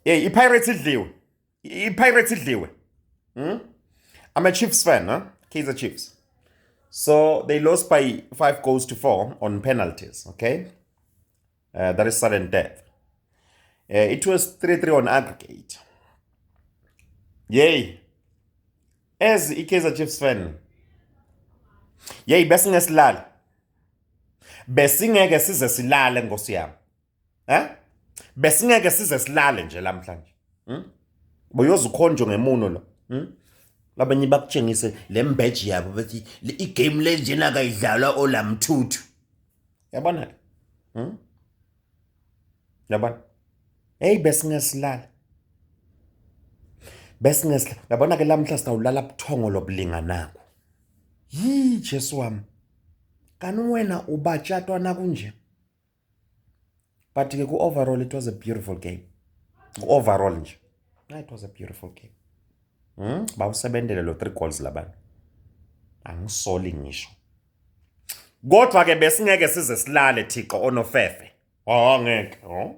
Hey, iPirates idliwe. IPirates idliwe. I'm a Chiefs fan, huh? Kaizer Chiefs. So they lost by 5 goals to 4 on penalties, okay? That is sudden death. It was 3-3 on aggregate. Yay. As i-Kaizer Chiefs fan, yey besingesilale. Besingeke size silale nkosi yami. Eh? Besingeke size silale nje lamhlanje. Boyoza ukhonjwe ngemuno lo. Labanye bakutshengise le mbeji yabo bethi igame le njena kayidlalwa olamthuthu. Yabona ke? Yabona? Hey besingesilale. Besingesilale. Yabona ke lamhla sitawulala buthongo lobulinganako. Yi Jesu wami. Kani wena ubatshatwa nakunje? But ke ku-overall it was a beautiful game. Ku-overall nje. It was a beautiful game. Bawusebentele lo 3 goals labantu. Angisoli ngisho. Kodwa ke besingeke size silale Thixo onofefe. Oh ngeke. Oh.